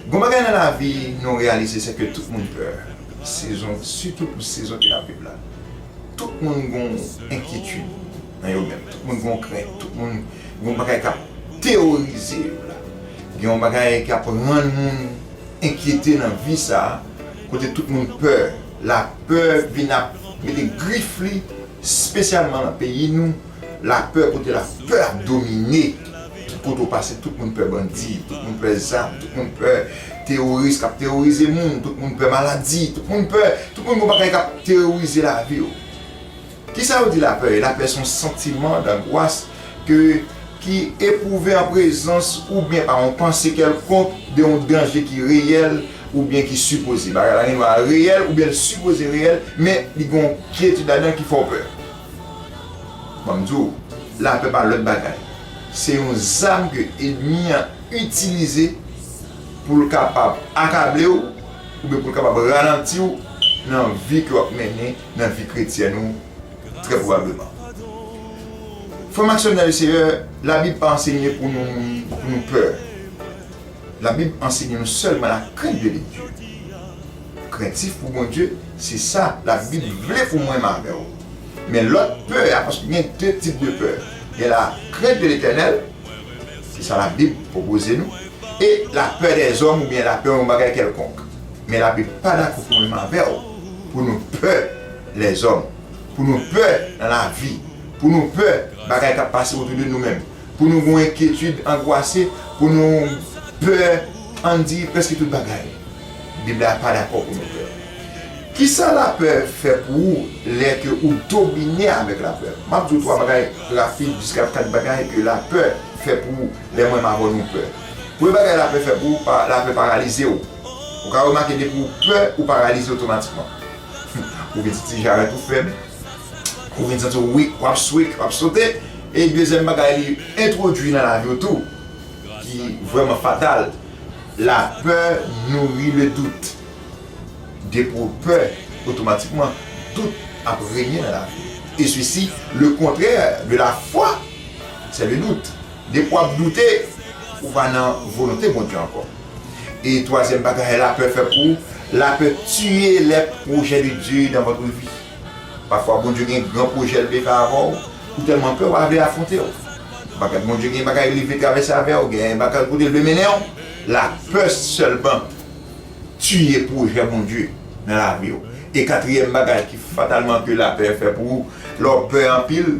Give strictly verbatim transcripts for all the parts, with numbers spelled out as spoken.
Gon bagay nan lavi nou reyalize, se ke tout moun pè. Sezon, sitou pou sezon ke n ap viv la. Tout moun gon enkyetid nan yo menm. Tout moun gon krent. Tout moun gon bagay k ap teworize yo la. Gen yon bagay k ap rann moun enkyete nan vi sa a, kote tout moun pè. Lapè vin ap mete grif li, espesyalman nan peyi nou. Lapè, kote lapè ap domine. Tout kote w pase, tout moun pè bandi, tout moun pè zam, tout moun pè teworis k ap teworize moun, tout moun pè maladi, tout moun pè, tout moun gon bagay k ap teworize lavi yo. Kisa yo di lapè ye? Lapè se yon santiman dangwas ke, ki epwouve an prezans oubyen pa yon panse kèlkonk de yon danje ki reyèl oubyen ki sipoze. Bagay la gendwa reyèl oubyen l sipoze reyèl, men li gen yon kyetid ladan ki fè w pè. Ban m di w, lapè pa lòt bagay. Se yon zam ke ènmi an itilize pou l kapab akable w, oubyen pou l kapab ralanti w nan vi ke w ap mennen, nan vi kretyèn ou, trè pwobableman. Frè m ak sè m nan le Seyè, Labib pa ansenye pou nou, pou nou pè. Labib ansenye nou sèlman la crainte de Dieu. Krentif pou Bondye, se sa Labib vle pou mwen m avè w. Men lòt pè a, paske gen de tip de pè. Gen la crainte de l'Éternel, se sa Labib pwopoze nou, e la pè dèzòm oubyen la pè yon bagay kèlkonk. Men Labib pa dakò pou mwen m avè w, pou nou pè lèzòm, pou nou pè nan lavi, pou nou pè bagay k ap pase otou de nou menm, pou nou gen enkyetid, angwase, pou nou pè, ann di, prèske tout bagay. Bib la pa dakò pou nou pè. Kisa lapè fè pou ou lè ke ou domine avèk lapè? M ap di w twa bagay rapid, jiska kat bagay ke lapè fè pou ou lè mwen m avè w nou pè. Premye bagay lapè fè pou ou, pa, lapè paralize w. Ou ka remake depi ou pè, ou paralize otomatikman. Ou vin santi jarèt ou fèb, ou vin santi w weak, w ap swik, w ap sote. E dezyèm bagay li entwodui nan lavi w tou, ki vrèman fatal, la peur nourrit le doute. Depi w pè, otomatikman, dout ap renye nan lavi w. Et ceci, le contraire de la foi, c'est le doute. Depi w ap doute, ou pa nan volonte Bondye ankò. E twazyèm bagay lapè fè pou ou, lapè tiye les projets de Dieu dans votre vie. Pafwa Bondye gen gran pwojè l vle fè avè w, ou tèlman pè, w pa vle afwonte w. Bagay Bondye gen bagay li vle travèse avè w, gen bagay kote l vle mennen w. Lapè sèlman tiye pwojè Bondye nan lavi w. E katriyèm bagay ki fatalman ke lapè fè pou ou, lè w pè anpil,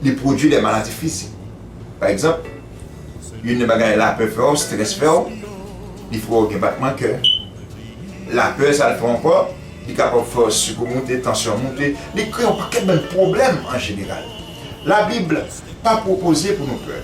li pwodui de maladi fizik. Pa egzanp, youn nan bagay lapè fè w, strès fè w, li fè w gen batman kè. Lapè, sa l fè w ankò, li kapab fè w sik ou moute, tansyon moute, li kreye yon pakèt bann pwoblèm an jeneral. Labib pa pwopoze pou nou pè.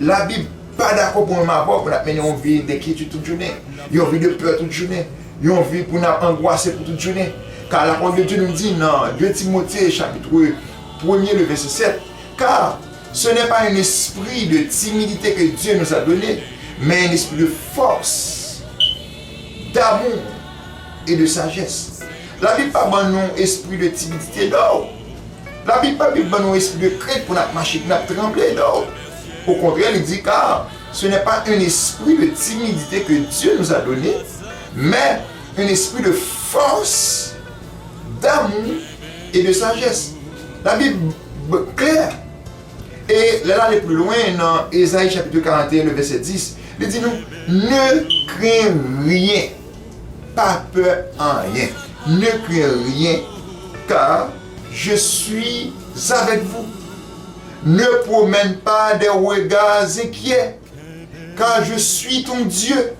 Labib pa dakò pou mwen m avè w pou n ap mennen yon vi denkyetid tout jounen, yon vi de pè tout jounen, yon vi pou n ap angwase pou tout jounen. Ka lapawòl de Dye nou di nan de Timote chapit premye, le vèsè sèt, Car ce n'est pas un esprit de timidité que Dieu nous a donné, mais un esprit de force, d'amour et de sagesse. Labib pa ban nou espri de timidite, non. Labib pa ban nou espri de krent pou n ap mache, pou n ap tranble, non. Okontrè, li di, car ce n'est pas un esprit de timidité que Dieu nous a donné, mais un esprit de force, d'amour et de sagesse. Labib klè. E lè l ale pli lwen nan Ezayi chapit karanteyen, le vèsè dis, li di nou, Ne crains rien, pa pè anyen. Ne crains rien, car je suis avec vous. Ne promène pas des regards inquiets, car je suis ton Dieu.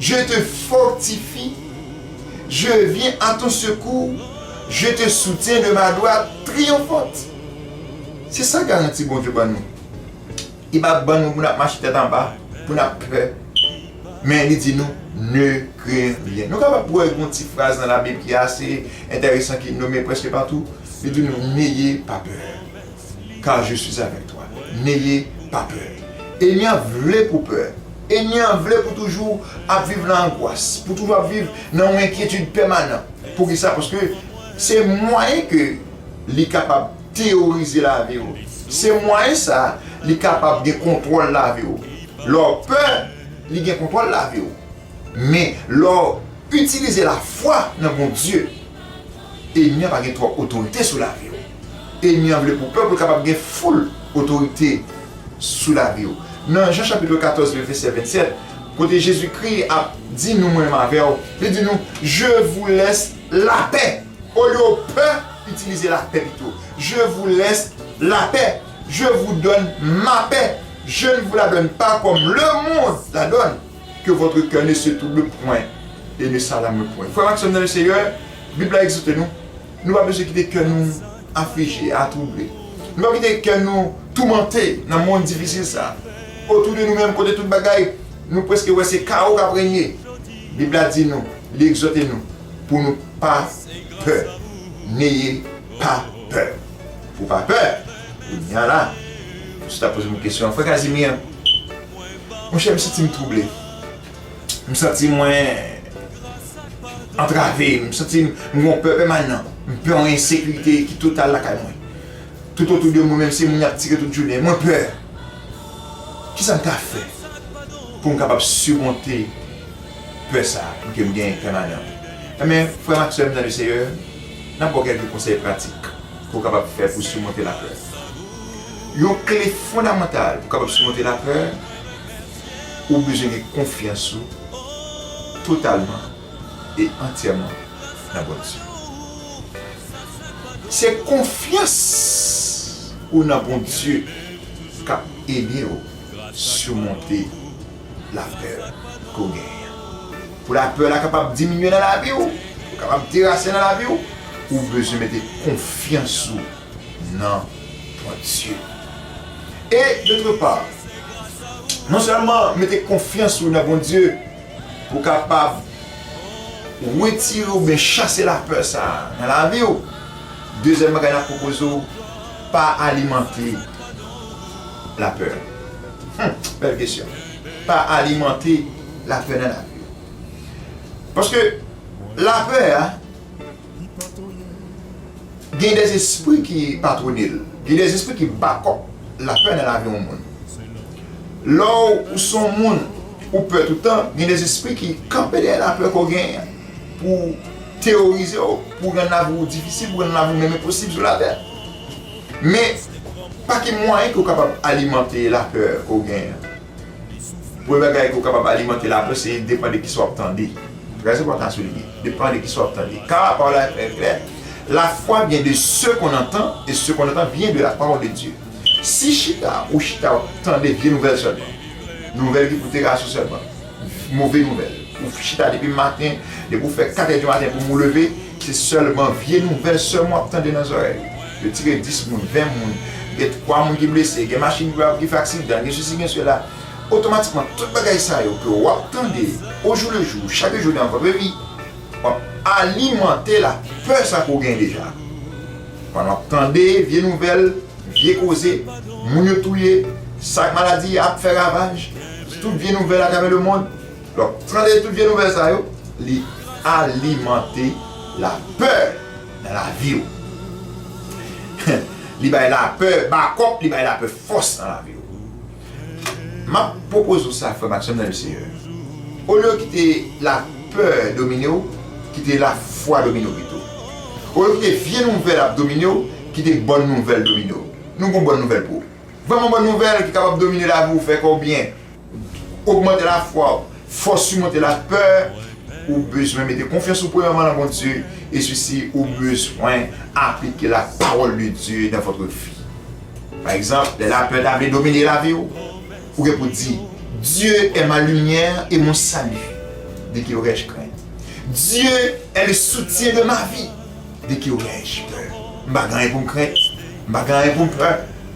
Je te fortifie. Je viens à ton secours. Je te soutiens de ma droite triomphante. Se sa garanti Bondye ban nou. Li pa ban nou pou n ap mache tèt anba, pou n ap pè. Men li di nou, ne crains rien. Nou kapab wè yon ti fraz nan Labib ki ase enteresan, ki nonmen prèske patou. Li di nou, n'ayez pas peur, car je suis avec toi. N'ayez pas peur. Ènmi an vle pou pè. Ènmi an vle pou toujou ap viv nan angwas, pou toujou ap viv nan yon enkyetid pèmanan. Poukisa? Paske se mwayen ke li kapab teworize lavi w. Se mwayen sa li kapab gen kontwòl lavi w. Lè w pè, li gen kontwòl lavi w. Men, lè w itilize lafwa nan Bondye, enmi an pa gen twòp otorite sou lavi w. Enmi an vle pou pèp ou kapab gen foul otorite sou lavi w. Nan Jan chapit katòz, vèsè vennsèt, kote Jezikri ap di nou, mwen menm avè w, li di nou, Je vous laisse la paix. Olye w pè, itilize lapè pito. Je vous laisse la paix. Je vous donne ma paix. Je ne vous la donne pas comme le monde la donne. Que votre cœur ne se trouble point et ne s'alarme point. Frè m ak sè m nan le Seyè, Bib la egzòte nou. Nou pa bezwen kite kè nou aflije, atwouble. Nou pa kite kè nou toumante nan mond difisil sa. Otou de nou menm, kote tout bagay, nou prèske wè se kawo k ap renye. Bib la di nou, li egzòte nou, pou nou pa pè. N'ayez pas peur. Pou pa pè. Kounye a la, ou ta poze m kesyon, Frè Casimir, monchè, m santi m twouble. M santi mwen antrave, m santi m gon pè pèmanan. M pè yon ensekirite ki total lakay mwen. Tout otou de mwen, menm si moun ap tire tout jounen, mwen pè. Kisa m ka fè pou m kapab simonte pè sa a ke m genyen pèmanan? Ebyen, frè m ak sè m nan le Seyè, n ap ba w kèlke konsèy pratik pou w kapab fè pou simonte lapè. Yon kle fondamantal pou w kapab simonte lapè, ou bezwen gen konfyans ou totalman e antyèman nan Bondye. Se konfyans ou nan Bondye k ap ede w simonte lapè ke w genyen an. Pou lapè la kapab diminye nan lavi w, pou kapab terase nan lavi w, ou bezwen mete konfyans ou nan Bondye. E, d'autre part, non sèlman mete konfyans ou nan Bondye pou kapab retire oubyen chase lapè sa a nan lavi w, dezyèm bagay n ap pwopoze w, pa alimante lapè. Hmm, bèl kesyon. Pa alimante lapè nan lavi w. Paske lapè a, gen dèzespri ki patwone l. Gen dèzespri ki bakòp lapè nan lavi yon moun. Lè w se yon moun ou pè toutan, gen dèzespri ki kanpe dèyè lapè ke w genyen an pou teworize w, pou rann lavi w difisil, pou rann lavi w menm enposib sou latè. Men, pa ki mwayen ke w kapab alimante lapè ke w genyen an? Premye bagay ke w kapab alimante lapè, se depann de kisa w ap tande. Trè enpòtan a soulinye. Depann de kisa w ap tande. Car la parole est très claire. La foi vient de ce qu'on entend, et ce qu'on entend vient de la parole de Dieu. Si chita, ou chita, w ap tande vye nouvèl sèlman. Nouvèl ki pou terase w sèlman. Move nouvèl. Ou chita depi maten, depi w fè kat è di maten pou w leve, se sèlman vye nouvèl sèlman w ap tande nan zòrèy ou. Yo tire dis moun, ven moun, gen twa moun ki blese, gen machin ki, ki fè aksidan, gen sesi, gen sela. Otomatikman, tout bagay sa yo ke w ap tande au jour le jour, chak jou nan vòt vi, w ap alimante lapè sa ke w gen deja. Pandan w ap tande vye nouvèl, vye koze, moun yo touye, sa k maladi ap fè ravaj, tout vye nouvèl atravè lemonn, lè w ap tande tout vye nouvèl sa yo, li alimante lapè nan lavi w. Li bay lapè bakòp, li bay lapè fòs nan lavi w. M ap pwopoze w sa, frè m ak sè m nan le Seyè. Olye w kite lapè domine w, kite lafwa domine w pito. Olye w kite vye nouvèl ap domine w, kite bòn nouvèl domine w. Nou gon bòn nouvèl pou ou. Vrèman bòn nouvèl ki kapab domine lavi w, fè kè w byen, ogmante lafwa w, fè w simonte lapè, ou bezwen mete konfyans ou premyèman nan Bondye, e sesi ou bezwen aplike la parole de Dieu dans votre vie. Pa egzanp, lè lapè ta vle domine lavi w, ou gen pou di, Dieu est ma lumière et mon salut. De qui aurais-je crainte? Dieu est le soutien de ma vie. De qui aurais-je peur? M pa gen anyen pou m krent, m pa gen anyen pou m pè,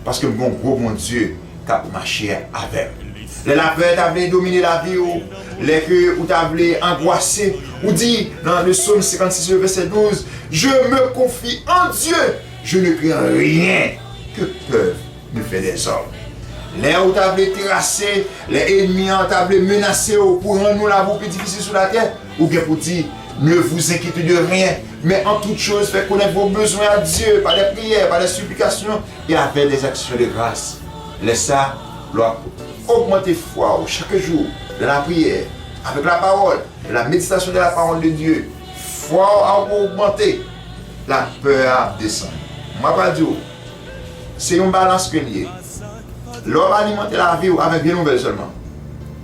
paske m gen yon gwo Bondye k ap mache avè m. Lè lapè ta vle domine lavi w, lè ke ou ta vle angwase, ou di nan le Psaume cinquante-six, le verset douze, Je me confie en Dieu, je ne crains rien que peuvent me faire des hommes. Lè ou ta vle terase, lè enmi an ta vle menase w pou rann ou lavi w pi difisil sou latè, ou gen pou di, Ne vous inquiétez de rien, mais en toutes choses, faites connaître vos besoins à Dieu par des prières, par des supplications et avec des actions de grâce. Lè sa, lè w ap ogmante fwa w chak jou nan lapriyè, Avec la parole, la méditation de la parole de Dieu, fwa w ap ogmante, lapè a ap desann. Mwen pral di w, se yon balans ke l ye. Lè w ap alimante lavi w avèk vye nouvèl sèlman,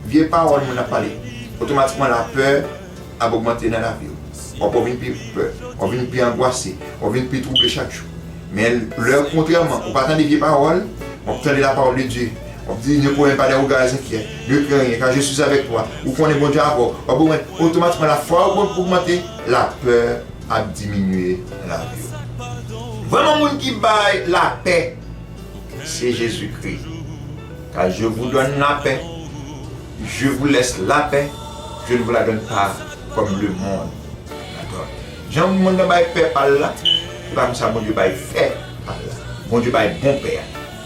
vye pawòl moun ap pale, otomatikman lapè ap ogmante nan lavi w. W ap vin pi pè, w ap vin pi angwase, w ap vin pi twouble chak jou. Men lè, kontrèman, ou pa tande vye pawòl, w ap tande la parole de Dieu. W ap di, ne courez pas des regards inquiets, ne crains rien, car je suis avec toi. Ou konnen Bondye avè w. W ap wè, otomatikman, lafwa w ap ogmante, lapè ap diminye nan lavi w. Vrèman, moun ki bay lapè, se Jezikri. Car je vous donne la paix, je vous laisse la paix, je ne vous la donne pas comme le monde la donne. Jan monn nan bay pè pa l la, se pa konsa Bondye bay pè pa l la. Bondye bay bon pè a.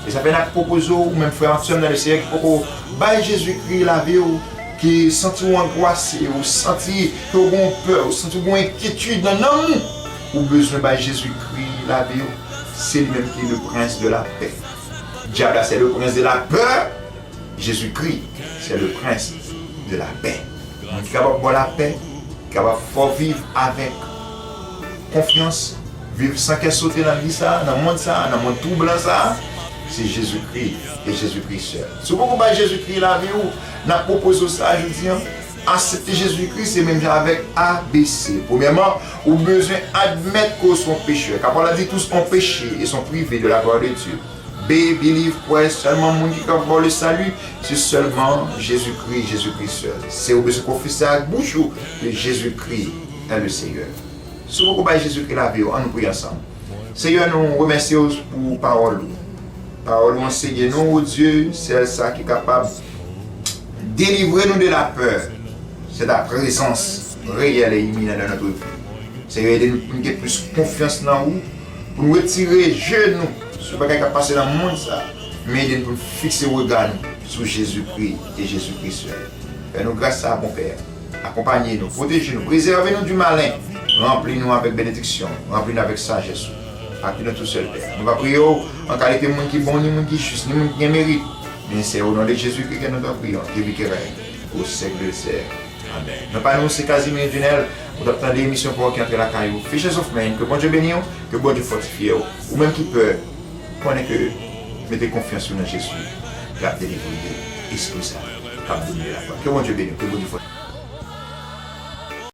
E sa fè n ap pwopoze w, ou menm frè m ak sè m nan le Seyè ki poko bay Jezikri lavi w, ki santi w angwase, ou santi ke w gen pè, ou santi w gen enkyetid nan nanm ou, ou bezwen bay Jezikri lavi w. Se li menm ki le prince de la paix. Dyab la, c'est le prince de la peur. Jezikri, c'est le prince de la paix. Moun ki kapab ba w lapè, ki kapab fè w viv avèk konfyans, viv san kè sote nan vi sa a, nan mond sa a, nan mond twoublan sa a, se Jezikri e Jezikri sèl. Si w poko bay Jezikri lavi w, n ap pwopoze w sa jodi a, aksepte Jezikri se menm jan avèk A B C. Premyèman, ou bezwen admèt ke w se yon pechè. Car Paul a dit, tous ont péché et sont privés de la gloire de Dieu. Be, believe, kwè, sèlman moun ki ka ba w le salut, se sèlman Jezikri, Jezikri sèl. Se ou bezwen konfese ak bouch ou ke Jezikri est le Seigneur. Si w poko bay Jezikri lavi w, ann nou priye ansanm. Senyè, nou remèsye w pou pawòl ou. Pawòl ou anseye nou, o Dye, sèl sa ki kapab delivre nou de lapè, c'est ta présence réelle et imminente dans notre vie. Senyè, ede nou pou n gen plis konfyans nan ou, pou n retire je nou sou bagay k ap pase nan mond sa a, men ede n pou n fikse rega nou sou Jezikri e Jezikri sèl. Fè nou gras sa a, bon Pè. Akonpanye nou, pwoteje nou, prezève nou du malin. Ranpli nou avèk benediksyon, ranpli nou avèk sajès ou. Paske nou tou sèl Pè. Nou pa priye w an kalite moun ki bon, ni moun ki jis, ni moun ki gen merit. Men se o non de Jezikri ke nou ta priye, ke viv, ke règne au siècle des siècles. Amèn. Non pa nou se Casimir Junel, ou t ap tande emisyon pa w ki antre lakay ou, Fishes of Men. Ke Bondye beni w, ke Bondye fòtifye w. Ou menm ki pè, konnen ke mete konfyans ou nan Jezi, l ap delivre w de espri sa k ap domine lavi w. Ke Bondye beni w, ke Bondye fòtifye w.